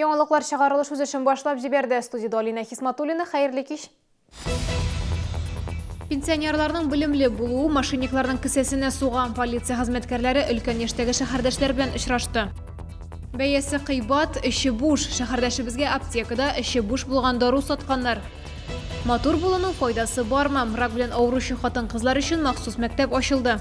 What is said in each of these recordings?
Яңалыклар чыгарылыш үз эшен башлап җибәрде. Студиядә Алинә Хисматуллина. Хәерле кич. Пенсионерларның белемле булуы мошенникларның кесәсенә суга. Полиция хезмәткәрләре өлкән яшьтәге шәһәрдәшләр белән очрашты. Бәясе кыйбат, эче буш. Шәһәрдәшебезгә аптекада эче буш булган дару сатканнар. Матур булуның файдасы бармы? Рак белән авыручы хатын-кызлар өчен махсус мәктәп ачылды.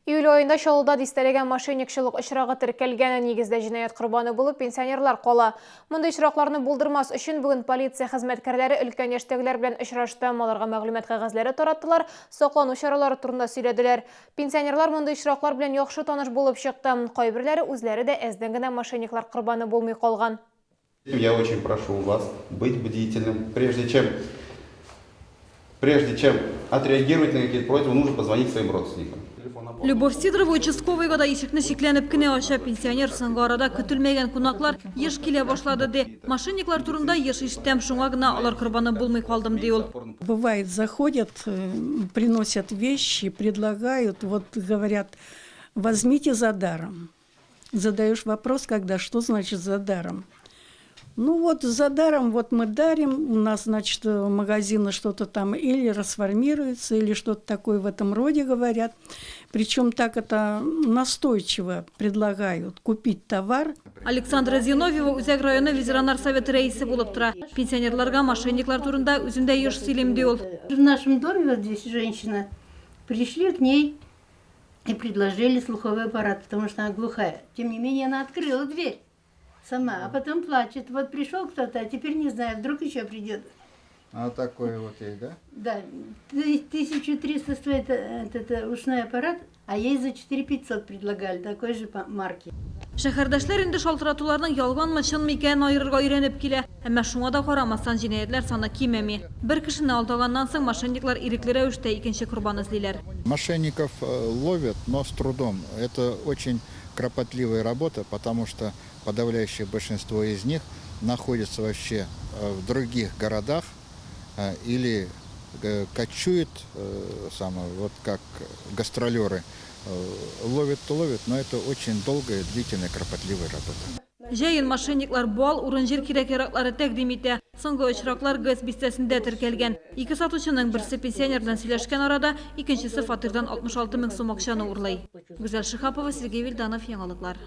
Июль аенда Чаллыда дистәләгән мошенникчылык очрагы теркәлгән. Нигездә җинаять корбаны булып пенсионерлар кала. Мондый очракларны булдырмас өчен бүген полиция хезмәткәрләре өлкән яшьтәгеләр белән очрашты. Аларга мәгълүмат кәгазьләре тараттылар, саклану чаралары турында сөйләделәр. Пенсионерлар мондый очраклар белән яхшы таныш булып чыкты. Кайберләре үзләре дә әздән генә мошенниклар корбаны булмый калган. Я очень прошу вас быть бдительным. Прежде чем, прежде чем отреагировать на какие-то просьбы, нужно позвонить своим родственникам. Любовь Сидорова участковыйга да ишекне шикләнеп кенә ача. Пенсионер соңгы арада көтелмәгән кунаклар еш килә башлады, ди. Мошенниклар турында еш ишетәм, шуңа гына алар корбаны булмый калдым, ди ул. Бывает, заходят, приносят вещи, предлагают, вот говорят, возьмите за даром. Задаешь вопрос, когда что значит за даром? Ну вот за даром вот мы дарим, у нас, значит, магазины что-то там или расформируется, или что-то такое в этом роде говорят. Причем так это настойчиво предлагают купить товар. Александра Зиновьева Үзәк районы ветераннар советы рәисе булып тора. Пенсионерларга мошенниклар турында үзем дә еш сөйлим, ди ул. В нашем доме вот здесь женщина, пришли к ней и предложили слуховой аппарат, потому что она глухая. Тем не менее, она открыла дверь сама, а потом плачет. Вот пришел кто-то, а теперь не знаю, вдруг еще придет. А такой вот есть, да? Да, 1300 стоит этот ушной аппарат, а ей за 4500 предлагали, такой же марки. Шәһәрдәшләр инде шалтыратуларның ялганмы, чынмы икәнен аерырга өйрәнеп килә. Әмма шуңа да карамастан, җинаятьләр саны кимеми. Бер кешене алдаганнан соң, мошенниклар ирекле рәвештә икенче корбан эзлиләр. Мошенников ловят, но с трудом. Это очень кропотливая работа, потому что подавляющее большинство из них находится вообще в других городах или кочует, самое, вот как гастролеры. Ловят-то ловят, но это очень долгая, длительная, кропотливая работа. Җәен мошенниклар бал, урын-җир кирәк-яраклары тәкъдим итә. Соңгы очраклар ГЭС бистәсендә теркәлгән. Ике сатучының берсе пенсионер белән сөйләшкән арада, икенчесе фатирдан 66 мең сум акчаны урлый. Гүзәл Шиһапова, Сергей Вильданов, Яңалыклар.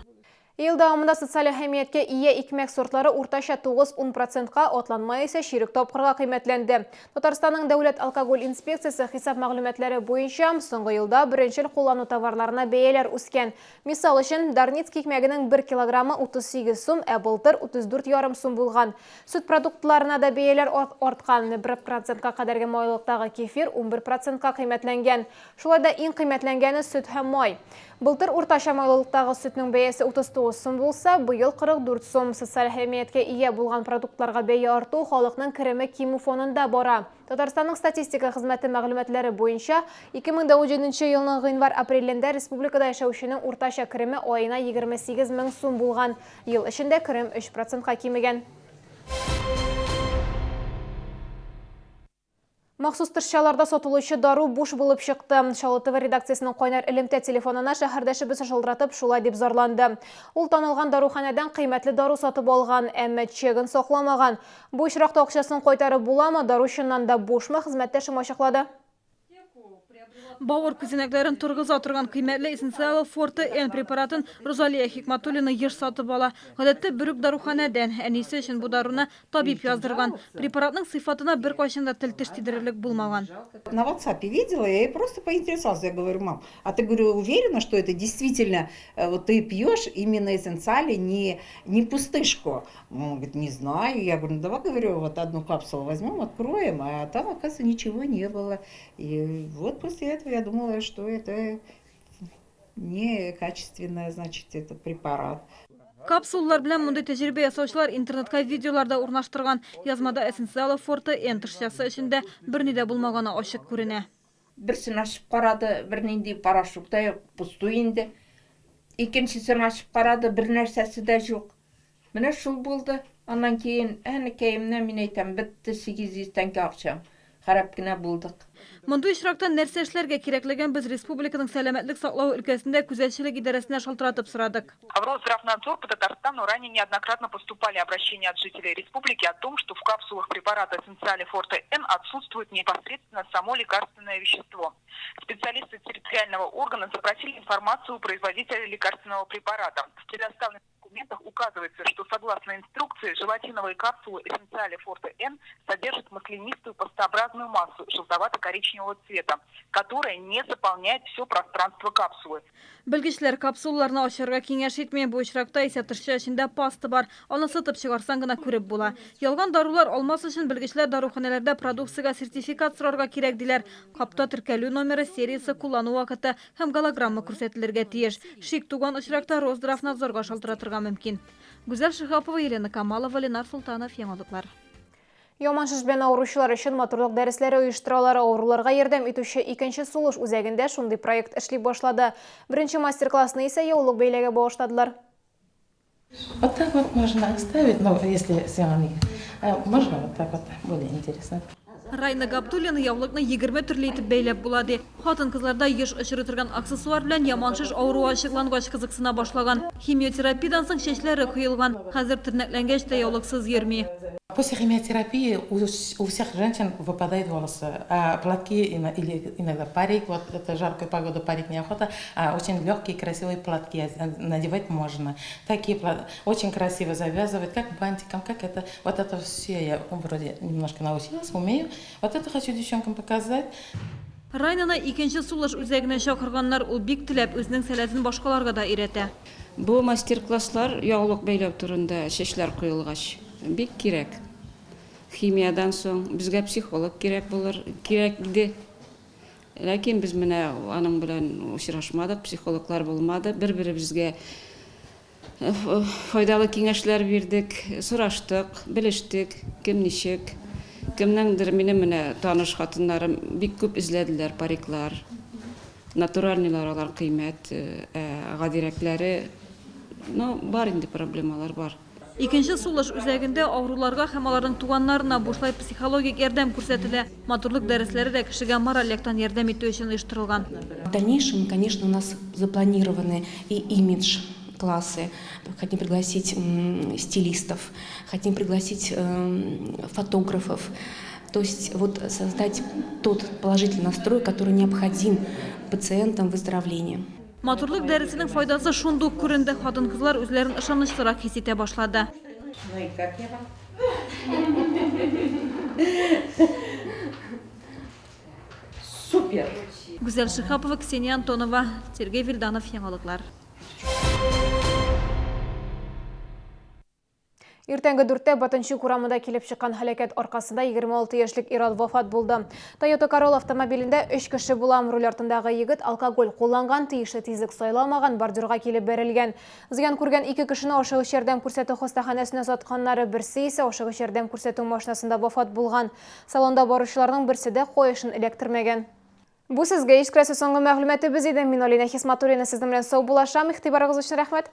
Ел дәвамында социаль әһәмияткә ия икмәк сортлары уртача 9-10 процентка, атланмай исә чирек тапкырга кыйммәтләнде. Татарстанның Дәүләт алкоголь инспекциясе хисап мәгълүматлары буенча, соңгы елда беренчел куллану товарларына бәяләр үскән. Мисал өчен, Дарницкий икмәгенең бер килограммы 38 сум, ә былтыр 34 ярым сум булган. Сөт продуктларына да бәяләр арткан, бер процентка кадәрге майлылыктагы кефир 11 процентка кыйммәтләнгән. Шулай да иң кыйммәтләнгәне сөт һәм май. Былтыр уртача майлылыктагы сөтнең бәясе 39 сум булса, быел 44 сум. Социаль әһәмияткә ия булган продуктларга бәя арту халыкның кереме кимү фонында бара. Татарстанның статистика хезмәте мәгълүматлары буенча, 2017 нче елның гыйнвар-апрелендә республикада яшәүченең уртача кереме аена 28 мең сум булган. Ел эчендә керем 3 процентка кимегән. Махсус тышчаларда сатылучы дару буш булып чыкты. Чаллы ТВ редакциясенең кайнар элемтә телефонына шәһәрдәшебез шылтыратып шулай дип зарланды. Ул танылган даруханәдән кыйммәтле дару сатып алган, әмма чегын сакламаган. Бу очракта акчасын кайтарып буламы, дару чыннан да бушмы, хезмәттәшем ачыклады. Бавыр күзәнәкләрен торгыза торган кыйммәтле Эссенциала Форте Н препаратын Розалия Хикматуллина еш сатып ала. Гадәттә, бер үк даруханәдән. Әнисе өчен бу даруны Табиб яздырган. Препаратның сыйфатына беркайчан да тел-теш тидерерлек булмаган. На ватсапе видела, я ей просто поинтересовалась, я говорю, мам, а ты, говорю, уверена, что это действительно вот ты пьешь именно эссенциале, не, не пустышку? Он говорит, не знаю. Я говорю, ну давай, говорю, вот одну капсулу возьмем, откроем, а там, оказывается, ничего не было. И вот после этого я думала, что это некачественная, значит, этот препарат. Капсулалар белән мондый тәҗрибә ясаучылар интернетка видеолар да урнаштырган. Язмада Эссенциала Форте Н тышчасы эчендә берни дә булмаганы ачык күренә. Берсен ачып карады, бернинди порошок та юк, пустуй инде. Икенчесен ачып карады, бернәрсәсе дә җук. Менә шул булды. Аннан кейін, әнекәемне, мин әйтәм, бетте 800 тәңкә акчаң. Харап кенә булдык. Мондый очракта нәрсә эшләргә кирәклеген без республиканың сәламәтлек саклау өлкәсендә күзәтчелек идарәсенә шалтыратып сорадык. В Росздравнадзор по Татарстану ранее неоднократно поступали обращения от жителей республики о том, что в капсулах препарата Эссенциале Форте Н отсутствует непосредственно само лекарственное вещество. Специалисты территориального органа запросили информацию у производителя лекарственного препарата. В предоставленных документах указывается, что согласно инструкции желатиновые капсулы Эссенциале Форте Н содержат маслянистую пастообразную массу желтовато-коричневого цвета, которая не заполняет все пространство капсулы. Белгечләр капсулаларны ачарга киңәш итми. Бу очракта исә тышча эчендә паста бар. Аны сытып чыгарсаң гына күреп була. Ялган дарулар алмас өчен белгечләр даруханәләрдә продукциягә сертификат сорарга кирәк диләр. Капта теркәлү номеры, сериясе, куллану вакыты һәм голограмма күрсәтелергә тиеш. Шик туган очракта Росздравнадзорга шалтыратырга мөмкин. Гүзәл Шиһапова, Елена Камалова, Ленар Солтанов, Яңалыклар. Яман шеш белән авыручылар өчен матурлык дәресләре оештыралар. Авыруларга ярдәм итүче Икенче сулыш үзәгендә шундый проект эшли башлады. Беренче мастер-классны исә яулык бәйләүгә багышладылар. Вот так вот можно оставить, но если можно вот так вот, более интересно. Райна Габдуллина яулыкны 20 төрле итеп бәйләп була ди. Хатын-кызларда еш очрый торган аксессуар белән яман шеш авыруы ачыклангач кызыксына башлаган. Химиотерапиядән соң чәчләре коелган. Хәзер тернәкләнгәч тә яулыксыз йөрми. После химиотерапии у всех женщин выпадают волосы, а платки или иногда парик, вот это жаркую погоду парик неохота, а очень легкие красивые платки надевать можно. Такие очень красиво завязывать, как бантиком, как это. Вот это все я вроде немножко научилась, умею. Вот это хочу девчонкам показать. Райнаны Икенче сулыш үзәгенә чакырганнар, ул бик теләп үзенең сәләтен башкаларга да өйрәтә. Бу мастер-класслар яулык бәйләү турында чәчләр коелгач бик кирәк. Химиядән соң безгә психолог кирәк булыр, кирәк иде. Ләкин без менә аның белән очрашмадык, психологлар булмады. Бер-беребезгә файдалы киңәшләр бирдек, сораштык, белештек, кем ничек. Кемнеңдер минем менә таныш хатыннарым бик күп эзләделәр париклар. Натуральныйлар алар кыйммәт, ә гадирәкләре, ну, бар инде проблемалар бар. Икенче сулыш үзәгендә авыруларга һәм аларның туганнарына бушлай психологик ярдәм күрсәтелә. Матурлык дәресләре дә кешегә мораль яктан ярдәм итү өчен оештырылган. В дальнейшем, конечно, у нас запланированы и имидж классы. Хотим пригласить стилистов, хотим пригласить фотографов. То есть вот создать тот положительный настрой, который необходим пациентам в выздоровлении. Матурлык дәресенең файдасы шундук күренде. Хатын-кызлар үзләрен ышанычлырак хис итә башлады. Ну и как я вам? Супер! Гүзәл Шиһапова, Ксения Антонова, Сергей Вильданов, Яңалыклар. Иртәнге дүрттә Батынчук урамында килеп чыккан һәлакәт аркасында 26 яшьлек ир-ат вафат булды. Toyota Corolla автомобилендә өч кеше була. Руль артындагы егет алкоголь кулланган, тиешле тизлек сайламаган, бордюрга килеп бәрелгән. Зыян күргән ике кешене ашыгыч ярдәм күрсәтү хастаханәсенә озатканнары, берсе исә ашыгыч ярдәм күрсәтү машинасында вафат булган. Салонда баручыларның берсе дә каешын эләктермәгән. Бу сезгә ишкрәсе соңгы мәгълүматыбыз иде. Мин Алина Хисматуллина сезнең белән саубуллашам. Игътибарыгыз өчен рәхмәт.